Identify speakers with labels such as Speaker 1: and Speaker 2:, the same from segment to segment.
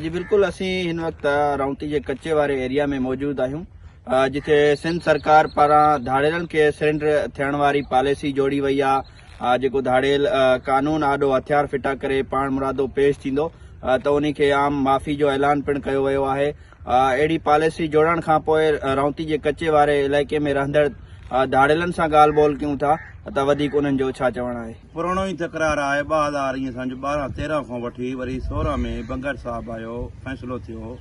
Speaker 1: جي بلڪل اسين هن وقت رونتي جي ڪچي واري ايريا ۾ موجود آهيون جتي سنڌ سرڪار پاران ڌاڙيلن کي سرينڊر ٿيڻ واري پاليسي جوڙي وئي آهي جيڪو ڌاڙيل قانون آڏو هٿيار ڦٽا ڪري پاڻ مرادو پيش ٿيندو ته انهي کي عام معافي جو اعلان پڻ ڪيو ويو آهي اهڙي پاليسي جوڙڻ کان پوء رونتي جي ڪچي واري علائقي ۾ رهندڙ ڌاڙيلن سان ڳالهه ٻولهه ڪيون ٿا ته وڌيڪ انهن جو ڇا چوڻ آهي.
Speaker 2: پراڻو ئي تڪرار آهي، 2000 ائين سمجهه 12 13 کان وٺي وري 16 ۾ بنگر صاحب آيو، فيصلو ٿيو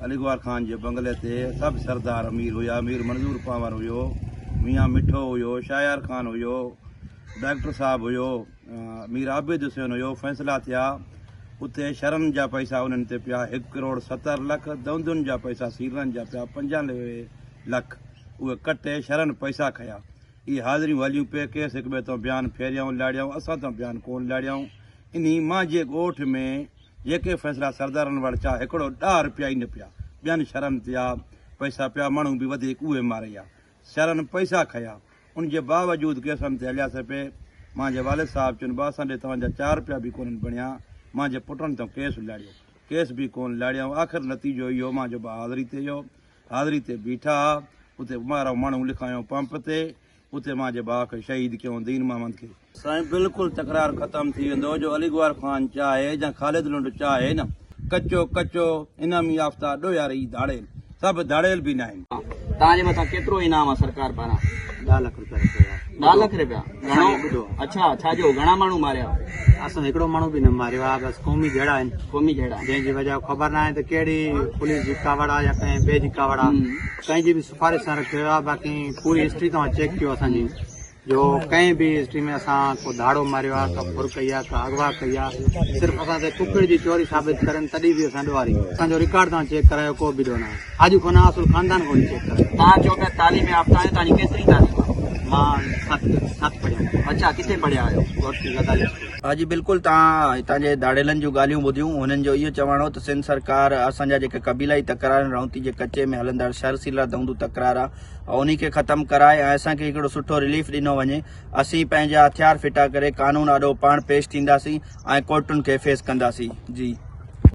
Speaker 2: علي گوهر خان جي بنگلي تي سڀ سردار امير هيا، مير منظور پنهور هيو، ميان مٺو هيو، شاهيار خان هيو، ڊاڪٽر صاحب هيو، مير عابد حسين هيو، فيصلا ٿيا اتي شرن جا پئسا انهن تي پيا هڪ ڪروڙ 70 لک، دوندين جا پئسا سيرن جا پيا 95 لک، اهي ڪٽي شرن پئسا کنيا. اهي حاضريون هليون پئي، ڪيس هڪ ٻئي تان بيان ڦيريائون لاڙيائون، اسان تان بيان ڪونه لاڙيائون. انهي مانجهي ڳوٺ ۾ جيڪي فيصلا سردارن وٽ ٿيا، هڪڙو ڏهه رپيا ئي نه پيا. ٻين شھرن تي آ پئسا پيا، ماڻهو به وڌيڪ اهي مارئي آ. شھرن پئسا کنيا، ان جي باوجود ڪيسن تي هلياسين پئي. مانجهي والد صاحب چين به اسان ڏي توهان جا چار رپيا به ڪونهن بڻيا، مانجهي پٽن تان ڪيس لاڙيو. ڪيس به ڪونه لاڙيائون. آخر نتيجو اهو مانجهو به حاضري تي ويو. حاضري تي بيٺا ها، اتي مارو ماڻهو لکايو پمپ تي، اتي مان جي ڀاء کي شهيد ڪيون دين محمد کي. سائين بلڪل تڪرار ختم ٿي ويندو جو علي گوهر خان چاهي يا خالد لنڊ چاهي نه ڪچو ڪچو انعام يافته ڏوهياري ڌاڙيل سڀ ڌاڙيل به ناهن.
Speaker 1: توهان جي مٿان ڪيترو انعام آ سرڪار پاران؟
Speaker 3: ڏھ لک روپيا رکيو آ.
Speaker 1: ڏھ لک روپيا؟
Speaker 3: گهڻو ٻڌو.
Speaker 1: اڇا ڇا جو گهڻا ماڻهو ماريا؟
Speaker 3: اسان هڪڙو ماڻهو به نه ماريو آ بس قومي جهيڙا آهن.
Speaker 1: قومي جهيڙا.
Speaker 3: جنهن جي وجه خبر ناهي ته ڪهڙي پوليس جي ڪاوڙ آ يا ڪنهن ٻئي جي ڪاوڙ آ ڪنهن جي به سفارش سان رکيو ويو آ باقي پوري هسٽري توهان چيڪ ڪيو اسان جي جو ڪنهن به هسٽري ۾ اسان ڪو ڌاڙو ماريو آ ڪا ڦر ڪئي آ ڪا اغوا ڪئي آ صرف اسان تي ڪڪڙ جي چوري ثابت ڪرين تڏهن به اسان ڏوهاري اسان جو رڪارڊ توهان چيڪ ڪرايو ڪو به ڏوهه ناهي. اڄ کان نه اصل خاندان کان وڃي چيڪ ڪرايو.
Speaker 1: توهان چئو پيا تعليم يافته آهيو توهان جي ڪيتري تعليم آهي؟
Speaker 3: مان ست پڙهيو.
Speaker 1: اڇا ڪٿي پڙهيا آهيو؟
Speaker 3: ڳوٺ غزالي اسڪول.
Speaker 1: ها جي بلڪل توهان هتان جي ڌاڙيلن جون ڳالهيون ٻڌيون هنن جو اهو چوڻ هو ته سنڌ سرڪار اسان جا جيڪي قبيلائي تڪرار آهن رونتي جي ڪچي ۾ هلندڙ شھر سيلا دونڌو تڪرار آهي انهي کي ختم ڪرائي ۽ اسان کي هڪڙو سٺو رليف ڏنو وڃي اسين پنهنجا هٿيار ڦٽا ڪري قانون آڏو پاڻ پيش ٿينداسين ۽ ڪورٽن کي فيس ڪنداسين جي.